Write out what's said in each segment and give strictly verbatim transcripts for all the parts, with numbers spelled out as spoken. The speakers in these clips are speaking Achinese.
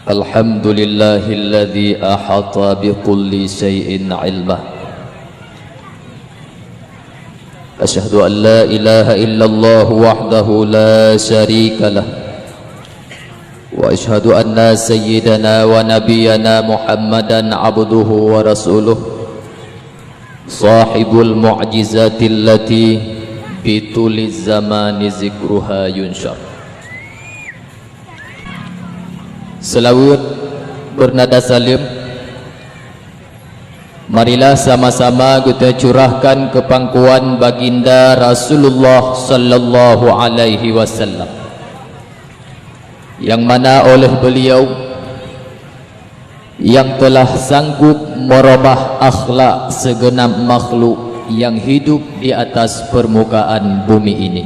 Alhamdulillahilladzi ahata bikulli syai'in ilmah. Asyhadu an la ilaha illallah wahdahu la syarikalah. Wa asyhadu anna sayyidana wa nabiyyana Muhammadan abduhu wa rasuluh. Sahibul mu'jizatil lati bituli zamani zikruha yunsyar. Seulaweuet beunada saleuem, marilah sama-sama geutanyoe curahkan keu pangkuan Baginda Rasulullah sallallahu alaihi wasallam, nyang mana oleh beliau nyang telah sanggup meurubah akhlak segenap makhluk nyang hidup di atas permukaan bumi ini.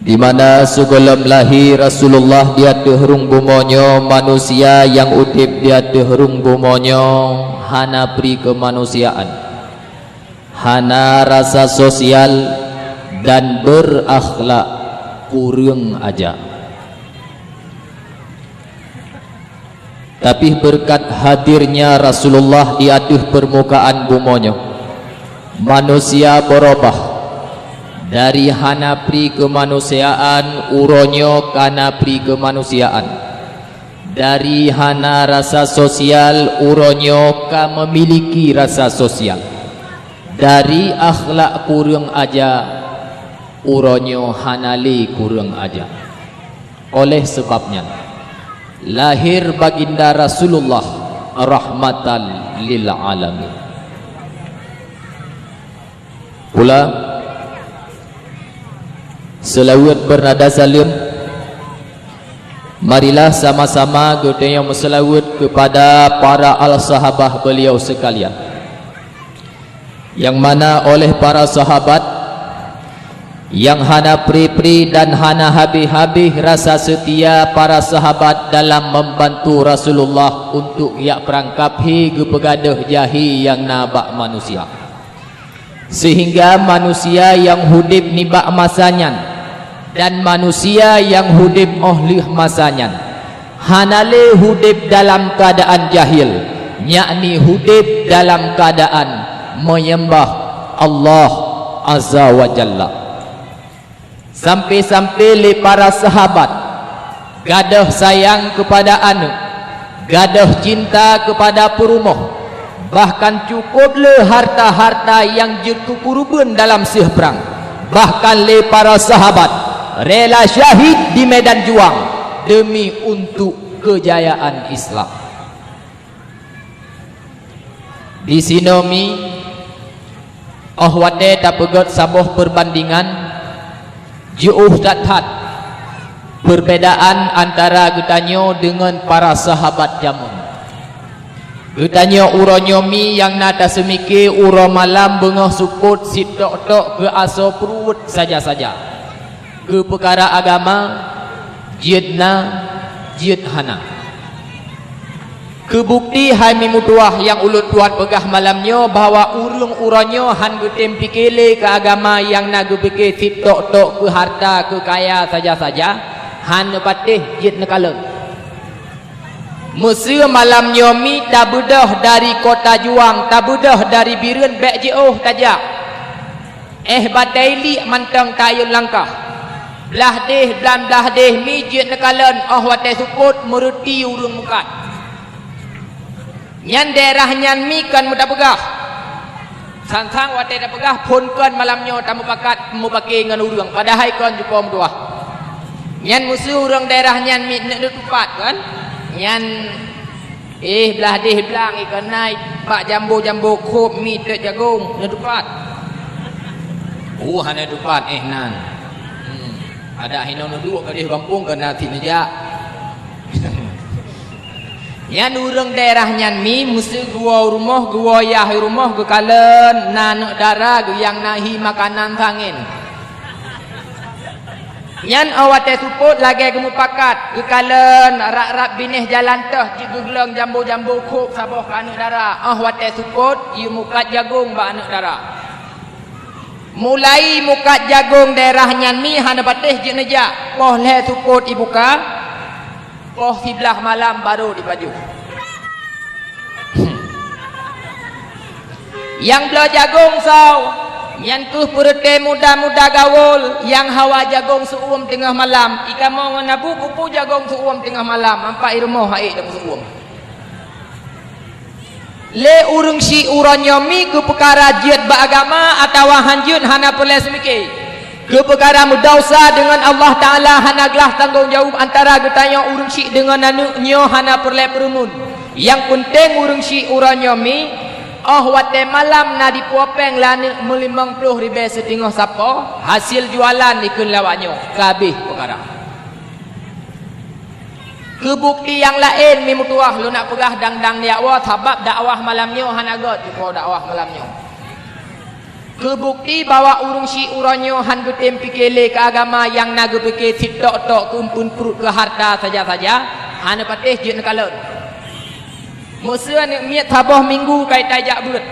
Di mana sigohlom lahé Rasulullah di ateueh rhueng bumoe nyoe, manusia nyang udeb di ateueh rhueng bumoe nyoe hana pri keumanusiaan, hana rasa sosial, dan beurakhlak kureueng aja. Tapi beureukat hadirnya Rasulullah di ateueh peurmukaan bumoe nyoe, manusia beurubah. Dari hana pri keumanusiaan, uroe nyoe ka na pri keumanusiaan. Dari hana rasa sosial, uroe nyoe ka meumiliki rasa sosial. Dari akhlak kureueng aja, uroe nyoe hana lé kureueng aja. Oleh sabab nyan, lahé Baginda Rasulullah rahmatan lil alamin. Pula, seulaweuet beunada saleuem, marilah sama-sama geutanyoe meuseulaweuet keupada para al-sahabah beliau seukalian. Nyang mana oleh para sahabat nyang hana pri-pri dan hana habéh-habéh rasa seutia para sahabat dalam membantu Rasulullah untuk jak prang kaphé geupeugadôh jahé nyang na bak manusia. Seuhingga manusia nyang udeb nibak masa nyan dan manusia nyang udeb óh lheueh masa nyan hana lé udeb dalam keuadaan jahil, yakni udeb dalam keuadaan meuyeumbah Allah Azza wa Jalla. Sampai-sampai lé para sahabat gadôh sayang keupada aneuëk, gadôh cinta keupada peurumoh, bahkan cukôp le harta-harta nyang jeuet keu kureubeuen dalam seueh prang. Bahkan lé para sahabat rela syahid di medan juang deumi untuk keujayaan Islam. Disinoe mi, óh watée tapeugét saboh peurbandingan, jiôh that-that peurbedaan antara geutanyoe deungon para sahabat jameun. Geutanyoe uroe nyoe mi nyang na taseumike uroe malam beungoh seupôt sitok-tok keu asoe pruet saja-saja. Keu peukara agama, jeuet na, jeuet hana. Keu bukeuti hai mi meutuwah nyang ulôn tuan peugah malam nyoe bahwa ureuëng uroe nyoe hán geutem pike lé keu agama nyang na geupike sitok-tok keu harta keu kaya saja-saja, hán neupatéh jeuet neukalon. Meuseu malam nyoe mi tabeudôh dari kota Juang, tabeudôh dari Bireuen bék jiôh tajak. Éh batée liek mantong tayôn langkah. Blaih deh blan blaih deh mi jeuet neukalon óh watée seupôt meureuti ureuëng mukat. Nyan daerah nyan mi kon meudapeugah. Sang-sang watée tapeugah phon kon malam nyoe tameupakat mupake ngon ureuëng, padahai kon jipo meutuwah. Nyan meuseu ureuëng daerah nyan mi neutupat kan? Nyan Éh blaih deh blang ié keunan bak jambo-jambo khôb mi teuk jagong neutupat. Uh hana tupat éh nan. Hmm. Adak hinoe neuduek ka deh gampông keunan sit neujak. Nyan ureuëng daerah nyan mi meuseu geuwoe rumoh geuwoe yah rumoh geukalon na aneuk dara geuyang nahi makanan sangen. Nyan óh watée seupôt lagée geumupakat geukalon rab-rab binéh jalan teuh jeuet geuglong jambo-jambo khôb saboh keu aneuk dara óh watée seupôt jeuet mukat jagong bak aneuk dara. Mulai mukat jagong daerah nyan mi hana patéh jeuet neujak poh lhée seupôt ibuka. Poh siblaih malam barô jipajoh. Nyang bloe jagong soe, nyan kheueh peureute muda-muda gaul nyang hawa jagong seu-uem teungoh malam. Ikamoe ngon Abu kupeue jagong seu-uem teungoh malam, ampat i rumoh haiek tapeueu-uem. Lé ureuëng syiek uroe nyoe mi keu peukara jeuet bak agama atawa han jeuet hana peureulée seumike. Keu peukara meudesya deungon Allah Taala hana glah tanggong jaweueb antara geutanyoe ureuëng syiek deungon aneuëk nyoe hana peureulée peureumeun. Nyang peunteng ureuëng syiek uroe nyoe mi, óh watée malam na dipuwoe péng lé aneuëk meulimong ploh ribée siteungoh sapo, hasil jualan dikeue lé awak nyoe, ka habéh peukara. Keu bukeuti nyang laén mi meutuwah lôn nak peugah dang-dang jak woe sabab dakwah malam nyoe hana gét tupo dakwah malam nyoe. Keu bukeuti bahwa ureuëng syiek uroe nyoe han geutem pike lé keu agama nyang na geupike sitok-tok keu eumpeuen pruet keu harta saja-saja, hana patéh jeuet neukalon. Meuseu aneuëk miet saboh minggu ka itajak beuet.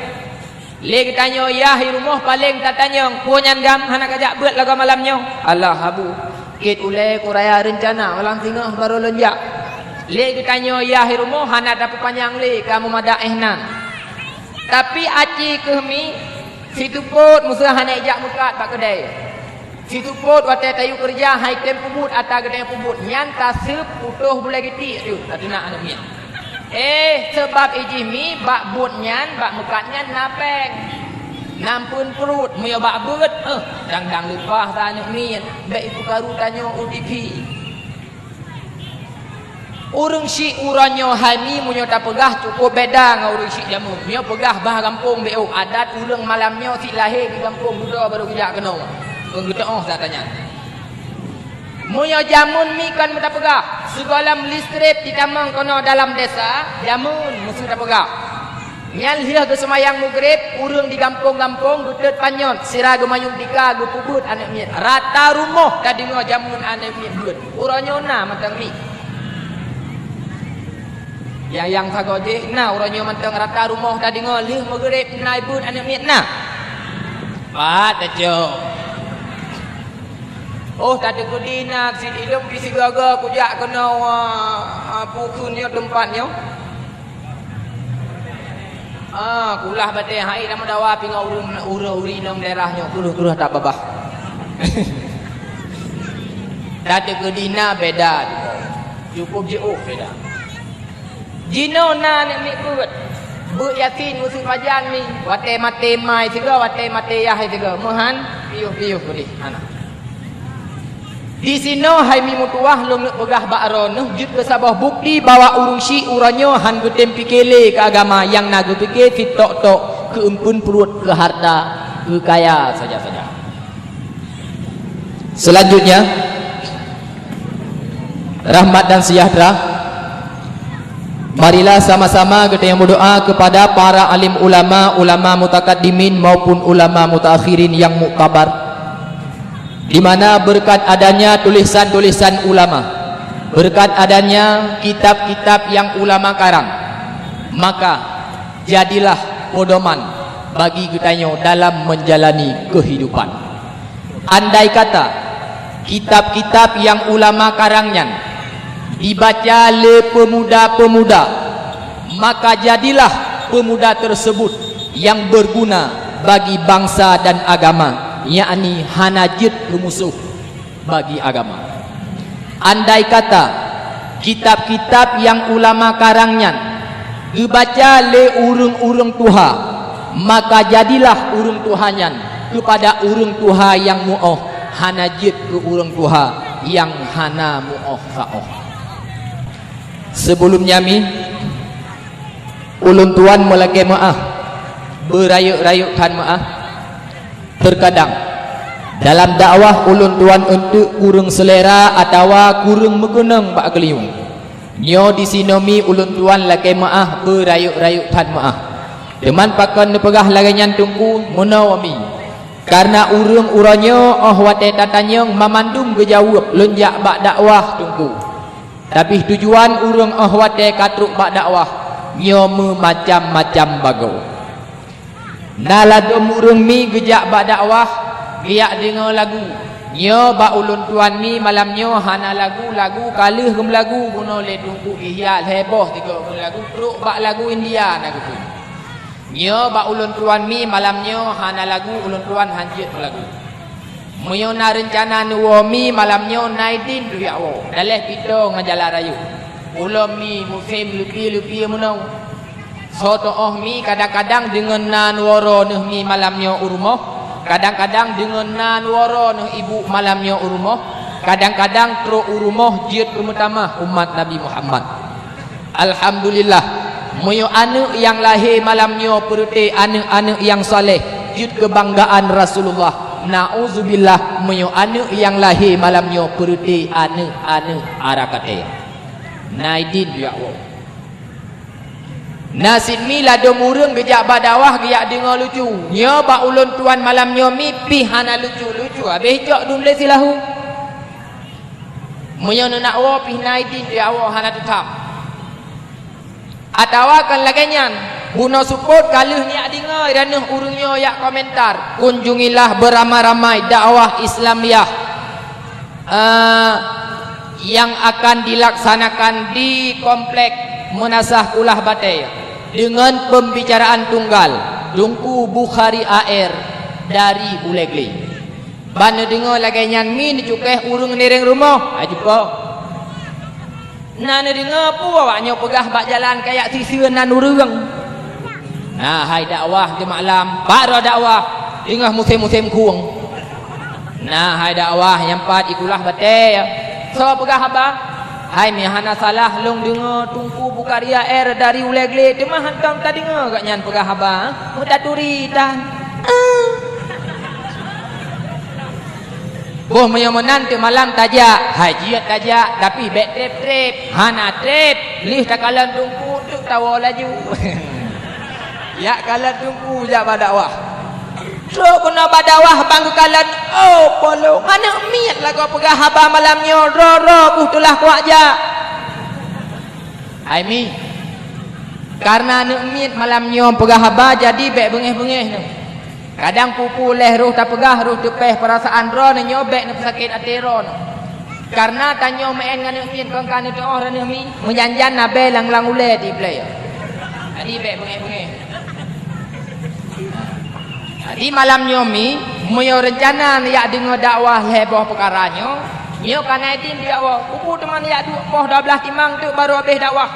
Lé geutanyoe yah i rumoh paleng tatanyong, peue nyan gam hana kajak beuet lagoe malam nyoe? Alah Abu, két ulée kuraya reuncana malam singoh barô lôn jak. Lé geutanyoe yah i rumoh hana tapeupanyang lé ka meumadak éh nan. Tapi aci kheueh mi, siteupôt meuseu hana ijak meukat bak keudée. Siteupôt watée tayue keureuja hai tem peubuet ata geutanyoe peubuet nyan taseup putôh bulée geutik teuh tateunak aneuëk miet. Eh, sabab ijih mi bak buet nyan bak meukat nyan na péng. Na eumpeuen pruet meunyoe bak beuet, eh, dang-dang leupah sa aneuëk miet bék ipeukaru tanyoe U T P. Ureuëng syiek uroe nyoe hai mi meunyoe tapeugah cukôp beda ngon ureuëng syiek jameun. Meunyoe peugah bah gampông bék oh adat ureuëng malam nyoe sit lahé di gampông dudoe barô geujak keunoe. Peugeutoh that nyan. Meunyoe jameun mi kon meuta peugah, sigohlom listrik jitamong keunoe dalam desa, jameun meuseu tapeugah. Nyan lheueh geuseumayang Maghrib, ureuëng di gampông-gampông geutot panyöt sira geumanyueng tika geupeubuet aneuëk miet. Rata rumoh tadeungoe jameun aneuëk miet beuet. Uroe nyoe na mantong mi. Nyang, nyang sagoe jih na uroe nyoe mantong rata rumoh tadeungoe lheueh Maghrib na ibeuet aneuëk miet na. Pat tacok. Oh, tateukeudi na sit ilong pih sigoe-goe kujak keunoe, ah, ah, pukon nyoe teumpat nyoe. Ah, kulah batée hai lam dawa pinga ureuëng, ureuëng, ureuëng inong daerah nyoe kureuh-kureuh tak babah. Tateukeudi na beda. Cukup jeuet beda. Jinoe na aneuëk miet beuet. Beuet Yasin meuseu pajan mi. Watée maté mai sigoe, watée maté yah sigoe. Meuhan, piôh-piôh keudeh hana. Disinoe hai mi meutuwah lôn neuk peugah bak droeneuh jeuet keu saboh bukeuti bahwa ureuëng syiek uroe nyoe han geutem pike lé keu agama nyang na geupike sitok-tok keu eumpeuen pruet, keu harta, keu kaya saja-saja. Selanjutnya, rahmat dan sejahtera, marilah sama-sama geutanyoe meudoa kepada para alim ulama, ulama mutakaddimin maupun ulama mutaakhirin yang muktabar, di mana berkat adanya tulisan-tulisan ulama, berkat adanya kitab-kitab yang ulama karang, maka jadilah pedoman bagi geutanyoe dalam menjalani kehidupan. Andai kata kitab-kitab nyang ulama karang nyan dibaca lé peumuda-peumuda, maka jadilah peumuda tersebut nyang berguna bagi bangsa dan agama, yakni hana jeuet keu musoh bagi agama. Andai kata kitab-kitab nyang ulama karang nyan geubaca lé ureuëng-ureuëng tuha, maka jadilah ureuëng tuha nyan keupada ureuëng tuha nyang muoh, hana jeuet keu ureuëng tuha nyang hana muoh saoh. Sebelumnya mi, ulôn tuan meulakée meuáh, beurayeuk-rayeuk that meuáh. Terkadang dalam dakwah ulôn tuan eunteuk kureueng seulera atawa kureueng meukeunong bak geulinyueng. Nyoe disinoe mi ulôn tuan lakée meuáh beurayeuk-rayeuk that meuáh. Teuman pakon neupeugah lagée nyan Teungku, meunoe mi. Kareuna ureuëng uroe nyoe óh watée tatanyong mamandum geujaweueb lôn jak bak dakwah Teungku. Tapi tujuan ureuëng óh watée ka trok bak dakwah nyoe meumacam-macam bagoe. Na ladôm ureuëng mi geujak bak dakwah, geujak deungoe lagu. Nyoe bak ulôn tuan mi malam nyoe hana lagu, lagu ka lheueh geumeulagu bunoe lé Teungku Ihya lhée boh tiga geumeulagu trok bak lagu India na geupeu. Nyoe bak ulôn tuan mi malam nyoe hana lagu, ulôn tuan han jeuet meulagu. Meunyoe na reuncana neuwoe mi malam nyoe na idin teuh jak woe, daleh pito ngon jalan rayeuk. Ulôn mi musém leupie-leupie meunoe. Soe teuôh mi kadang-kadang deungon na neuwoe neuh mi malam nyoe u rumoh, kadang-kadang deungon na neuwoe neuh ibu malam nyoe u rumoh, kadang-kadang trok u rumoh jeuet peumeutamah umat Nabi Muhammad. Alhamdulillah, meunyoe aneuëk nyang lahé malam nyoe peureuté aneuëk-aneuëk nyang saleh, jeuet keubanggaan Rasulullah. Nauzubillah, meunyoe aneuëk nyang lahé malam nyoe peureuté aneuëk-aneuëk arak até. Na idin teuh jak woe. Na cit mi ladôm ureuëng geujak bak dakwah geujak deungoe lucu. Nyoe bak ulôn tuan malam nyoe mi pih hana lucu-lucu, habéh cok dum lé silahu. Meunyoe neunak woe pih na idin teuh jak woe hana teutam. Atawa kon lagée nyan, bunoe seupôt ka lheueh neujak deungoe droeneuh ureuëng nyoe jak komentar, kunjungilah beramai-ramai dakwah Islamiyah, eh, yang akan dilaksanakan di Komplek Meunasah Kulah Batée deungon peumbicaraan tunggal Teungku Bukhari A R dari Ulée Glé. Ban neudeungoe lagée nyan mi neucukéh ureuëng nireng rumoh, ajupo. Na neudeungoe peue awaknyoe peugah bak jalan kajak siseuen nan ureuëng. Na hai dakwah di malam, bak droe dakwah teungoh musém-musém khueng. Na hai dakwah nyang pat i Kulah Batée. Soe peugah haba? Hai mi hana salah lôn deungoe Teungku Bukhari A R dari Ulée Glé, teuma hantom tadeungoe gobnyan peugah haba. Meutaturi tan. Boh meunyoe meunan teuk malam tajak, hai jeuet tajak, tapi bék treb-treb. Hana treb, lheueh takalon teungku teuk tawoe laju. Jak kalon teungku jak bak dakwah. Trok keunoe bak dakwah ban geukalon, oh polong, aneuëk miet lagoe peugah haba malam nyoe, droe-droe boh teulah kuak jak. Hai mi, kareuna aneuëk miet malam nyoe peugah haba, jadi bék beungéh-beungéh neuh. Kadang peue-peue lheueh roh tapeugah, roh teupéh peurasaan droeneuh nyoe bék neupeusakét até droeneuh. Kareuna tanyoe meu'en ngon aneuëk miet kon ka neuteuôh droeneuh mi, meujan-jan na bée lam-lam ulée di plée. Jadi bék beungéh-beungéh. Jadi malam nyoe mi, meunyoe reuncana neujak deungoe dakwah lhée boh peukara nyoe, nyoe ka na idin teuh jak woe. Peue-peue teuma neujak duek poh dua blaih timang teuk barô habéh dakwah.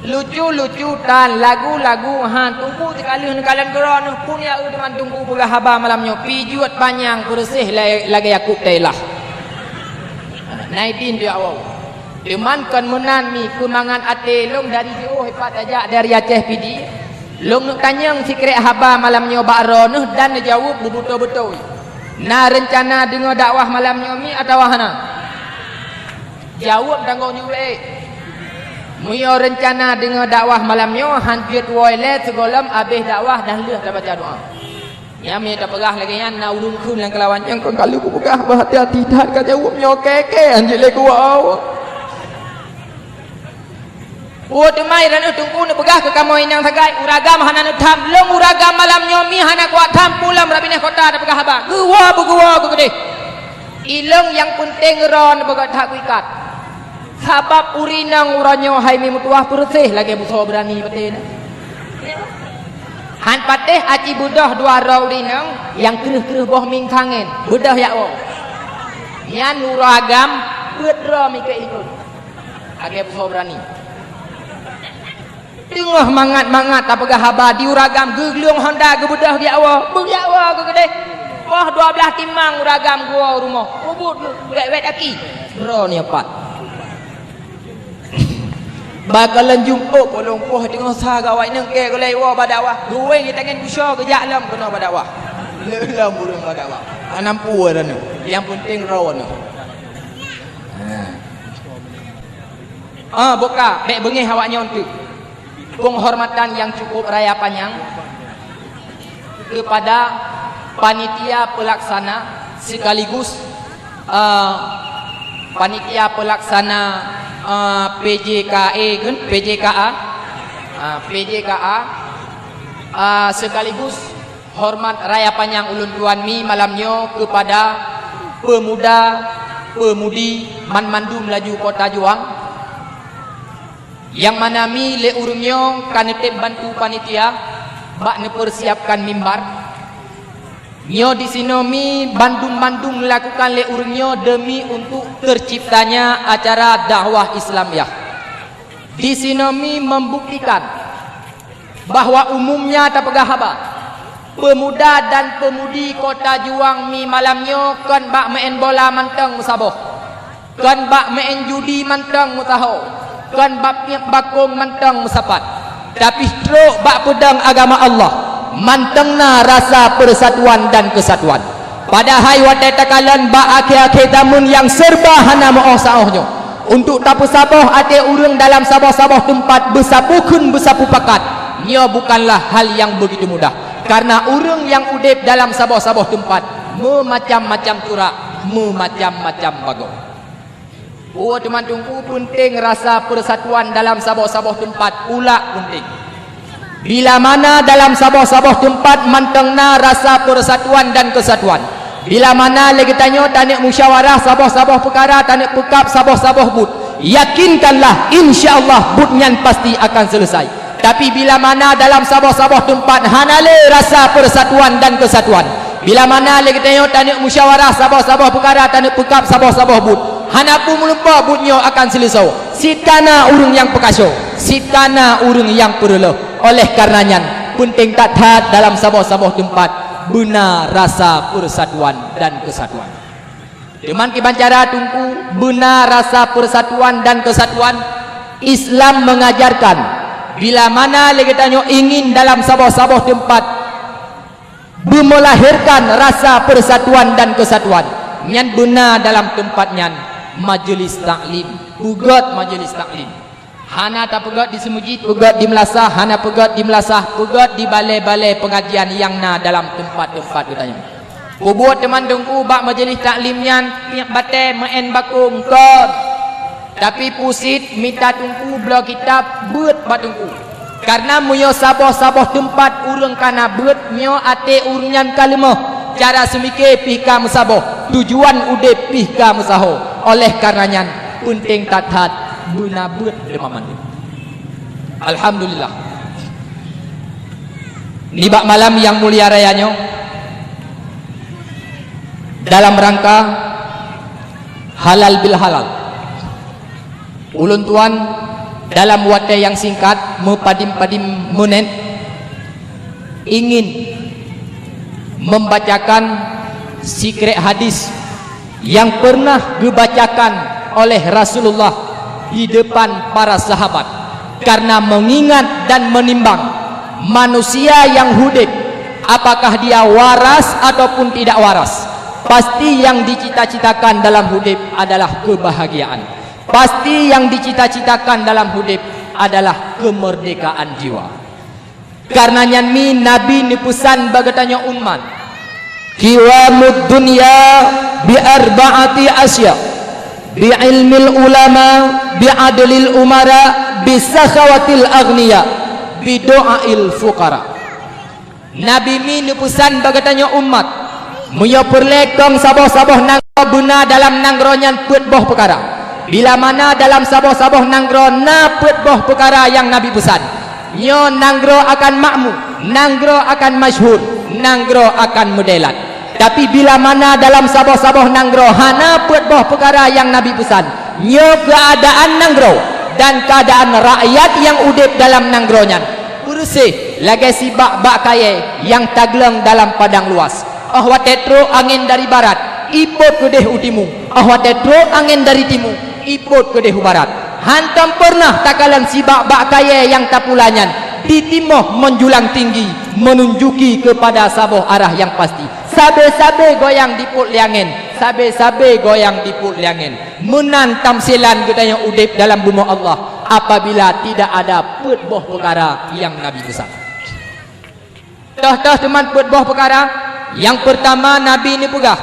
Lucu-lucu tan, lagu-lagu, ha, teungku teuka lheueh neukalon keudroe neuh, peue nyang eu teuma teungku peugah haba malam nyoe, pih jeuet panyang peureuseh la-, lagée Yakub Thailand. Na idin teuh jak woe. Teuma kon meunan mi keu mangat até lôn dari jiôh ipat tajak dari Aceh Pidie. Lôn neuk tanyong sikrék haba malam nyoe bak droeneuh dan neujaweueb beubeutôi-beutôi. Na reuncana deungoe dakwah malam nyoe mi atawa hana? Jaweueb tanggong jaweueb ék. Meunyoe reuncana deungoe dakwah malam nyoe, han jeuet woe lé sigohlom abéh dakwah dan lheueh tabaca doa. Nyan meunyoe tapeugah lagée nyan, na ureuëng kheun nyang keulawan nyang kon ka lheueh kupeugah, beuhati-hati that ka jaweueb nyoe kée-kée, han jeuet lé kuwoe. Peue teuma droeneuh teungku neupeugah keu kamoe inong sagai, ureuëng agam hana neutham, lôn ureuëng agam malam nyoe mi hana kuat tham, pulang Rabineh Kota tapeugah haba. Geuwoe beugeuwoe geukeudeh. Ilong nyang peunteng ron beugöt that kuikat. Sabab ureuëng inong uroe nyoe hai mi meutuwah peureuseh lagée musoh beurani patéh na. Han patéh aci beudôh dua droe ureuëng inong nyang kreueh-kreueh boh mieng kangén, beudôh jak woe. Nyan uroe agam peuet droe mikek likot. Lagée musoh beurani. Teungoh mangat-mangat tapeugah haba di ureuëng agam geugleung honda geubeudôh geujak woe, beujak woe geukeudeh. Poh dua blaih timang ureuëng agam geuwoe u rumoh, ubit wét-wét aki. Droeneuh pat. Bak kalon jumpok polong poh teungoh sa gawai neungkée gulai woe bak dakwah. Geuwéng geutangen bushoe geujak lom keunoe bak dakwah. Lom ureuëng bak dakwah. Anam pue droeneuh. Nyang peunteng droeneuh. Ha. Ah, buka, bék beungéh awak nyoe teuk. Penghormatan yang cukup raya panjang kepada panitia pelaksana sekaligus, ah, panitia pelaksana, ah, P J K A kan, P J K A, ah, P J K A, ah, sekaligus Hormat raya panyang ulôn tuan mi malam nyoe keupada peumuda, peumudi banmandum laju Kota Juang, nyang mana mi lé ureuëng nyoe ka neutép bantu panitia bak neupeusiapkan mimbar. Nyoe disinoe mi bandum-bandum neulakukan lé ureuëng nyoe demi untuk teuciptanya acara dakwah Islamiah. Disinoe mi membuktikan bahwa umumnya tapeugah haba, peumuda dan peumudi Kota Juang mi malam nyoe kon bak meu'en bola mantong meusaboh, kon bak meu'en judi mantong meusaho, kon bak piep bakong mantong meusapat, tapi trok bak peudong agama Allah mantong na rasa persatuan dan kesatuan. Padahai watée takalon bak akhé-akhé zaman nyang serba hana meu'oh saôh nyoe, untuk tapeusaboh até ureuëng dalam saboh-saboh teumpat beusapeue kheun beusapeue pakat, nyoe bukanlah hal nyang beugitu mudah. Karna ureuëng nyang udeb dalam saboh-saboh teumpat meumacam-macam curak, meumacam-macam bagoe. Uwa teuma teungku, peunteng rasa persatuan dalam saboh-saboh teumpat, ulak peunteng. Bila mana dalam saboh-saboh teumpat mantong na rasa persatuan dan kesatuan, bila mana lé geutanyoe taneuk musyawarah saboh-saboh peukara, taneuk peukab saboh-saboh buet, yakinkanlah, insya Allah buet nyan pasti akan selesai. Tapi bila mana dalam saboh-saboh teumpat hana lé rasa persatuan dan kesatuan, bila mana lé geutanyoe taneuk musyawarah saboh-saboh peukara, taneuk peukab saboh-saboh buet, hana peue meulumpoe buet nyoe akan seuleusoe. Sitana ureuëng nyang peukasoe, sitana ureuëng nyang peureuloh. Oleh karna nyan, peunteng that-that dalam saboh-saboh teumpat beuna rasa persatuan dan kesatuan. Teuma kiban cara teungku beuna rasa persatuan dan kesatuan, Islam mengajarkan, bila mana lé geutanyoe ingin dalam saboh-saboh teumpat beumeulahérkan rasa persatuan dan kesatuan, nyan beuna dalam teumpat nyan majeulis taklim, peugét majeulis taklim. Hana tapeugét di seumeujid, peugét di meulasah, hana peugét di meulasah, peugét di balée-balée peungajian nyang na dalam teumpat-teumpat geutanyoe. Peubuet teuma teungku bak majeulis taklim nyan piep batée meu'en bakong kon. Tapi pusit mita teungku bloe kitab beuet bak teungku. Karna meunyoe saboh-saboh teumpat ureuëng kana beuet, nyoe até ureuëng nyan ka leumoh, cara seumike pih ka meusaboh, tujuan udeb pih ka meusaho. Oleh karna nyan, peunteng that-that beuna beuet teuma mandum. Alhamdulillah. Nibak malam nyang mulia raya nyoe, dalam rangka halal bil halal, ulôn tuan dalam watée nyang singkat, meupadim-padim menét, ingin membacakan sikrek hadis nyang pernah geubacakan oleh Rasulullah di depan para sahabat, karena mengingat dan menimbang manusia yang hudeb, apakah dia waras ataupun tidak waras, pasti yang dicita-citakan dalam hudeb adalah kebahagiaan. Pasti yang dicita-citakan dalam hudeb adalah kemerdekaan jiwa. Karena nyan mi Nabi neupeusan bak geutanyoe umat, "Qiwamud dunya bi arba'ati asya, bi ilmil ulama, bi adlil umara, bi sakhawatil aghniya, bi du'ail fuqara." Nabi mi neupeusan bak geutanyoe umat, meunyoe peureulée kong saboh-saboh nanggroe beuna dalam nanggroe nyan peuet boh peukara. Bila mana dalam saboh-saboh nanggroe na peuet boh peukara nyang Nabi peusan, nyoe nanggroe akan makmu, nanggroe akan masyhur, nanggroe akan meudeulat. Tapi bila mana dalam saboh-saboh nanggroe hana peuet boh peukara nyang Nabi peusan, nyoe keuadaan nanggroe dan keuadaan rakyat nyang udeb dalam nanggroe nyan beureuséh lagée sibak bak kayée nyang tagleueng dalam padang luas. Óh watée trok angén dari barat, ipot keudeh u timu. Óh watée trok angén dari timu, ipot keudeh u barat. Hántom peureunah takalon sibak bak kayée nyang tapula nyan ditimoh menjulang tinggi, menunjuki keupada saboh arah nyang pasti. Sabe-sabe goyang dipot lé angén, sabe-sabe goyang dipot lé angén. Meunan tamsilan geutanyoe udeb dalam bumoe Allah apabila tidak ada peuet boh peukara nyang Nabi peusan. Toh-toh teuma peuet boh peukara. Nyang peurtama Nabi neupeugah,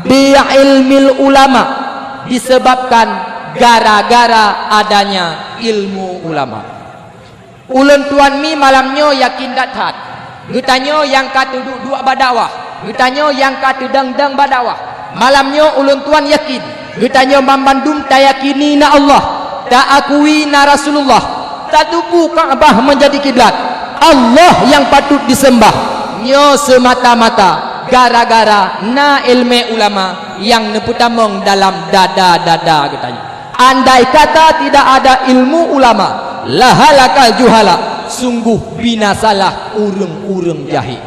"Bi ilmil ulama," disebabkan gara-gara adanya ilmu ulama. Ulôn tuan mi malam nyoe yakin that-that, Geutanyoe nyang ka teuduek-duek bak dakwah, geutanyoe nyang ka teudong-dong bak dakwah, malam nyoe ulôn tuan yakin, geutanyoe banmandum tayakini na Allah, taakui na Rasulullah, tatubu Ka'bah meunjadi kiblat, Allah nyang patut diseumbah. Nyoe seumata-mata gara-gara na iéleumé ulama nyang neupeutamong dalam dada-dada geutanyoe. Andai kata tidak ada ilmu ulama, lahalakal juhala, sungguh binasalah ureuëng-ureuëng jahé.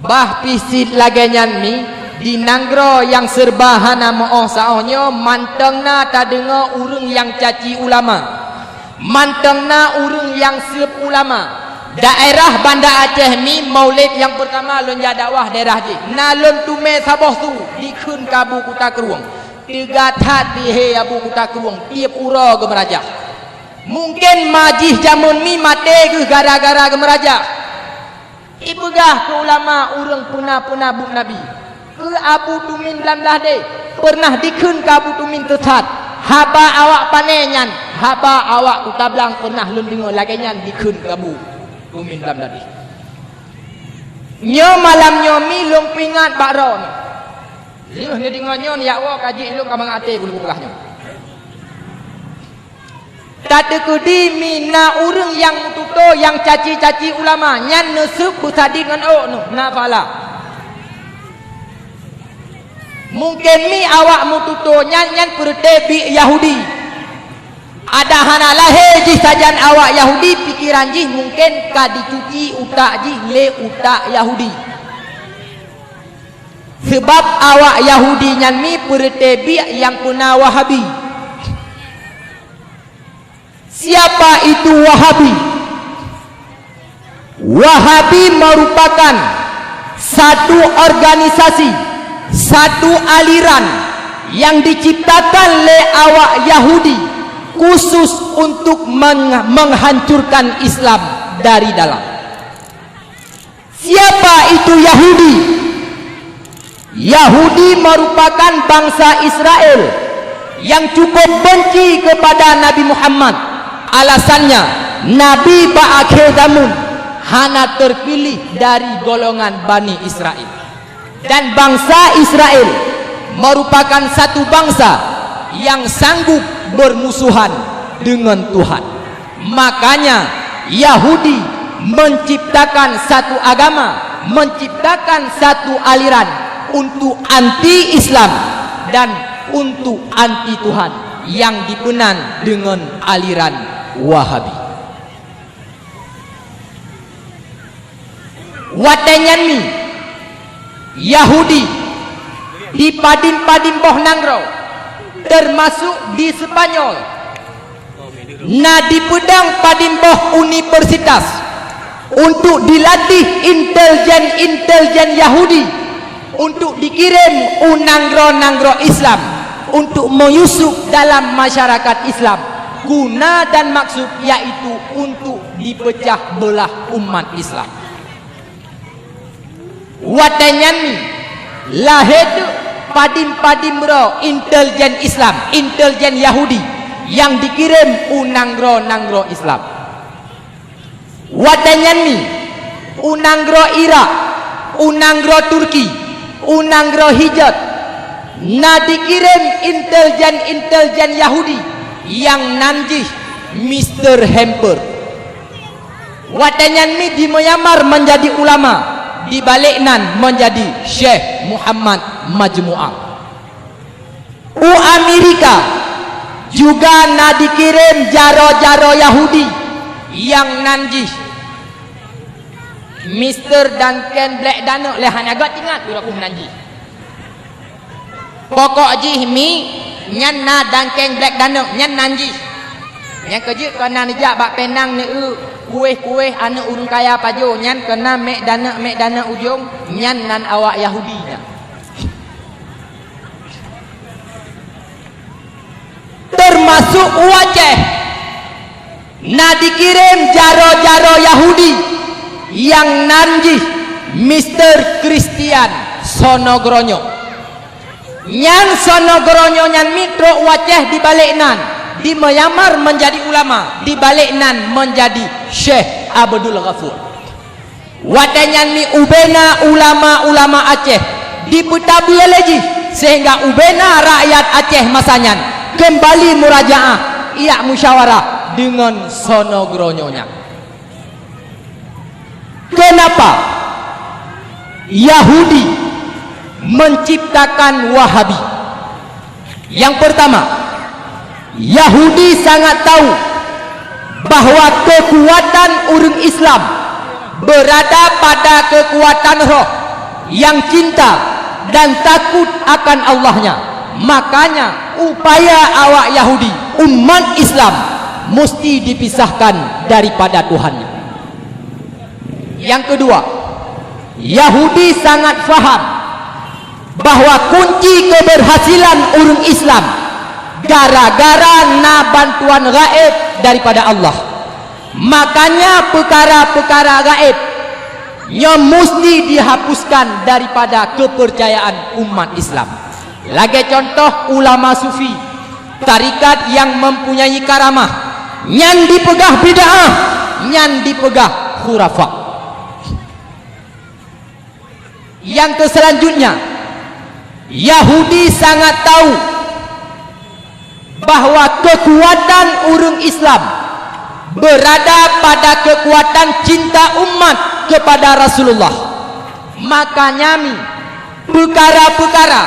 Bah pih cit lagée nyan mi, di nanggroe nyang seureuba hana meu'oh saôh nyoe mantong na tadeungoe ureuëng nyang caci ulama. Mantong na ureuëng nyang seueb ulama. Daerah Banda Aceh mi, Maulid nyang peurtama lôn jak dakwah daerah jih. Na lôn teumé saboh su dikheun keu Abu Kuta Krueng. Teuga that di he Abu Kuta Krueng, tieb uroe geumeurajah. Mungken ma jih jameun mi maté geuh gara-gara geumeurajah. Ipeugah keu ulama ureuëng peuna-peuna buet Nabi. Keu Abu Tumin Blam Blahdeh, peureunah dikheun keu Abu Tumin teuthat, haba awak pané nyan, haba awak kuta blang peureunah lôn deungoe lagée nyan dikheun keu Abu Tumin Blam Blahdeh. Nyoe malam nyoe mi lôn peuingat bak droeneuh. Lheueh neudeungoe nyoe neujak woe ka jeuet lôn ka mangat até bulu peugah nyoe. Tateukeudi mi na ureuëng nyang meututoe nyang caci-caci ulama, nyan neuseueb beusadit ngon ôk neuh, na pahala. Mungken mi awak meututoe nyan, nyan peureuté biek Yahudi. Adak hana lahé jih sajan awak Yahudi, pikeran jih mungken ka dicuci utak jih lé utak Yahudi. Seubab awak Yahudi nyan mi peureuté biek nyang peuna Wahabi. Siapa itu Wahabi? Wahabi merupakan satu organisasi, satu aliran yang diciptakan lé awak Yahudi khusus untuk meng-, menghancurkan Islam dari dalam. Siapa itu Yahudi? Yahudi merupakan bangsa Israel yang cukup benci kepada Nabi Muhammad. Alasannya, Nabi bak akhé zamun hana terpilih dari golongan Bani Israel. Dan bangsa Israel merupakan satu bangsa yang sanggup bermusuhan dengan Tuhan. Makanya, Yahudi menciptakan satu agama, menciptakan satu aliran untuk anti Islam dan untuk anti Tuhan yang dipeunan dengan aliran Wahabi. Watée nyan mi, Yahudi di padum-padum boh nanggroe, teumasok di Seupanyol, na dipeudong padum boh universitas untuk dilatih intelijen-intelijen Yahudi untuk dikirém u nanggroe-nanggroe Islam untuk meuyusup dalam masyarakat Islam. Guna dan maksud yaitu untuk dipeucah beulah umat Islam. Watée nyan mi, lahé teuk padum-padum droe intelijen Islam, intelijen Yahudi nyang dikirém u nanggroe-nanggroe Islam. Watée nyan mi, u nanggroe Irak, u nanggroe Turki, u nanggroe Hijaz, na dikirém intelijen-intelijen Yahudi nyang nan jih Mister Hemper. Watée nyan mi di Myanmar meunjadi ulama, di balek nan meunjadi Syekh Muhammad Majmuah. U Amerika juga na dikirém jaroe-jaroe Yahudi nyang nan jih Mister Duncan Black Danup, lé hana gét ingat uroe nan jih. Pokok jih mi nyan na Duncan Black Danup, nyan nan jih. Nyang keujeuet keu na neujak bak Penang neu kueh-kueh aneuëk ureuëng kaya pajoh, nyan keu na Mek Danup, Mek Danup ujong, nyan nan awak Yahudi nyan. Teumasok u Aceh, na dikirém jaroe-jaroe Yahudi nyang nan jih Mister Christian Sonogronyo. Nyan Sonogronyo nyan mi trok u Aceh di balek nan, di Myanmar meunjadi ulama, di balek nan meunjadi Syekh Abdul Ghafur. Watée nyan mi ubena ulama-ulama Aceh dipeutabeu lé jih, sehingga ubena rakyat Aceh masa nyan keumbali murajaah iak musyawarah deungon soe nyoe nyan. Kenapa Yahudi menciptakan Wahabi? Yang pertama, Yahudi sangat tahu bahwa kekuatan ureuëng Islam berada pada kekuatan roh yang cinta dan takut akan Allahnya. Makanya, upaya awak Yahudi, umat Islam, mesti dipisahkan daripada Tuhannya. Yang kedua, Yahudi sangat faham bahwa kunci keberhasilan ureuëng Islam gara-gara na bantuan gaib daripada Allah. Makanya, peukara-peukara gaib nyoe musti dihapuskan daripada kepercayaan umat Islam. Lagée contoh ulama sufi, tarekat yang mempunyai karamah, nyan dipeugah bid'ah, nyan dipeugah khurafat. Yang keselanjutnya, Yahudi sangat tahu bahwa kekuatan ureuëng Islam berada pada kekuatan cinta umat kepada Rasulullah. Makanya mi, peukara-peukara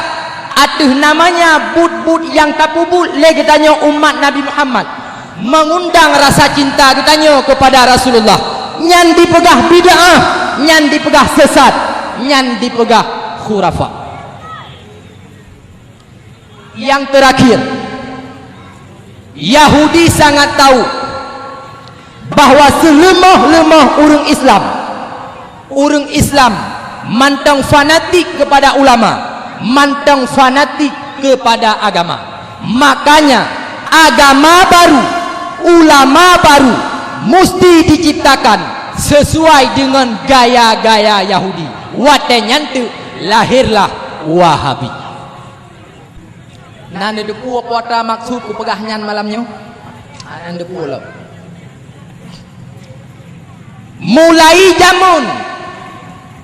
ateueh namanya buet-buet nyang tapeubuet lé geutanyoe umat Nabi Muhammad, mengundang rasa cinta geutanyoe kepada Rasulullah, nyan dipeugah bid'ah, nyan dipeugah sesat, nyan dipeugah khurafat. Yang terakhir, Yahudi sangat tahu bahwa seuleumoh-leumoh ureuëng Islam, ureuëng Islam mantong fanatik kepada ulama, mantong fanatik kepada agama. Makanya, agama baru, ulama baru musti diciptakan sesuai dengan gaya-gaya Yahudi. Watée nyan teuk lahirlah Wahabi. Na neuteupeue peue atra maksud kupeugah nyan malam nyoe? Na neuteupeue lom. Mulai jameun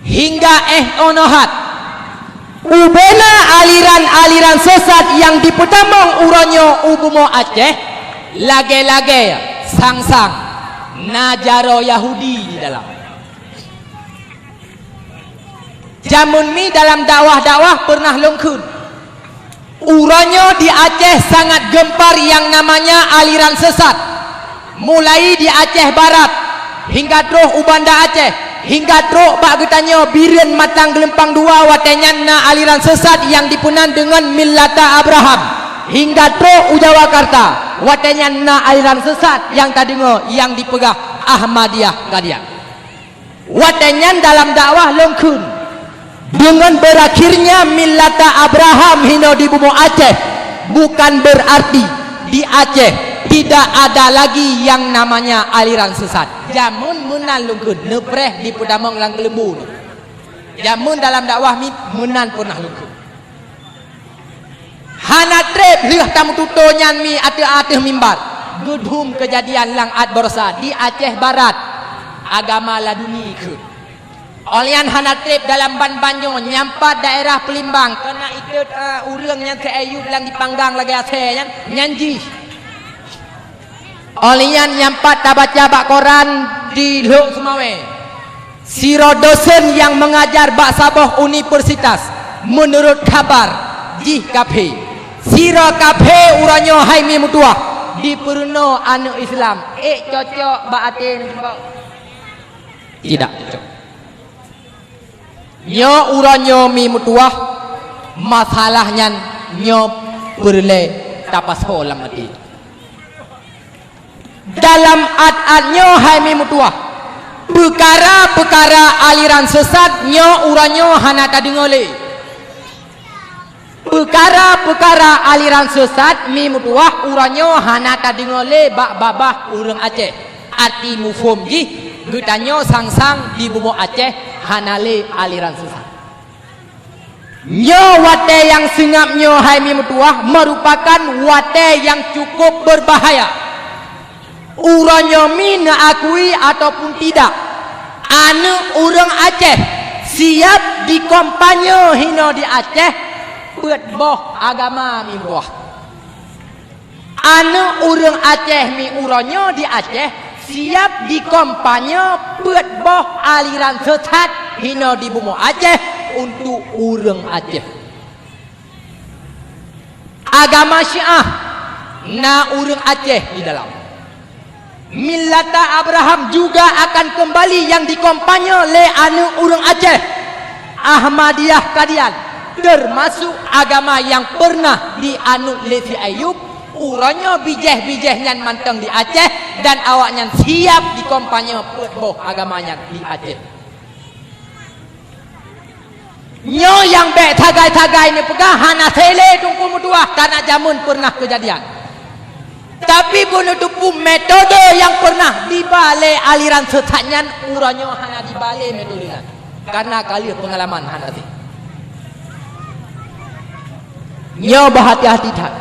hingga éh 'oh noe hat, ubena aliran-aliran sesat nyang jipeutamong uroe nyoe u bumoe Aceh, lagée-lagée sang-sang na jaroe Yahudi di dalam. Jameun mi dalam dakwah-dakwah peureunah lôn kheun, uroe nyoe di Aceh sangat geumpar nyang namanya aliran sesat. Mulai di Aceh Barat, hingga troh u Banda Aceh, hingga trok bak geutanyoe Bireuen Matang Geulumpang Dua, watée nyan na aliran sesat nyang jipeunan deungon Millata Abraham. Hingga trok u Jawakarta, watée nyan na aliran sesat nyang tadeungoe nyang jipeugah Ahmadiyah Qadian. Watée nyan dalam dakwah lôn kheun, deungon beurakhirnya Millata Abraham hinoe di bumoe Aceh, bukan berarti di Aceh tidak ada lagi nyang namanya aliran sesat. Jameun meunan lôn kheun, neupreh jipeutamong lam keuleumbu nyoe. Jameun dalam dakwah mi meunan peureunah lôn kheun. Hana treb lheueh tameututoe nyan mi ateueh-ateueh mimbar, geudhum keujadian lam at baroesa di Aceh Barat, agama laduni kheun. Óh lheueh nyan hana treb dalam ban-ban nyoe, nyang pat daerah Peulimbang, keunan itot, eh, ureuëng nyang keu ayub lam jipanggang lagée asée nyan, nyan jih. Óh lheueh nyan nyang pat tabaca bak koran di Lhok Seumawé, sidroe dosen nyang meungajar bak saboh universitas, meunurot khabar jih kafé. Sidroe kafé uroe nyoe hai mi meutuwah, jipeurunoe aneuëk Islam. Ék cocok bak até nibak? Tidak cocok. Nyoe uroe nyoe mi meutuwah, masalah nyan nyoe peureulée tapasoe lam até. Dalam at-at nyoe hai mi meutuwah, peukara-peukara aliran sesat nyoe uroe nyoe hana tadeungoe lé. Peukara-peukara aliran sesat mi meutuwah uroe nyoe hana tadeungoe lé bak babah ureuëng Aceh. Arti muphom jih, geutanyoe sang-sang di bumoe Aceh hana lé aliran sesat. Nyoe watée nyang seungab nyoe hai mi meutuwah meurupakan watée nyang cukup beubahaya. Uroe nyoe mi neuakui ataupun tidak, Aneuëk ureuëng Aceh siab dikompanye hinoe di Aceh peuet boh agama meubuah. Aneuëk ureuëng Aceh mi uroe nyoe di Aceh siab dikompanye peuet boh aliran seusat hinoe di bumoe Aceh untuk ureuëng Aceh. Agama Syiah na ureuëng Aceh di dalam. Millata Abraham juga akan kembali yang dikompanye lé aneuëk ureuëng Aceh. Ahmadiyah Kadian termasuk agama yang pernah dianut lé si Ayub. Uroe nyoe bijéh-bijéh nyan mantong di Aceh dan awaknyan siab dikompanye peuet boh agama nyan di Aceh. Nyoe nyang bék sagai-sagai neupeugah hana sélé Teungku meutuah, karena jameun pernah keujadian. Tapi beuneuteupeu metode nyang pernah diba lé aliran seusat nyan uroe nyoe hana diba lé metode nyan, karena ka lheueh peungalaman hana sélé. Nyoe beuhati-hati that.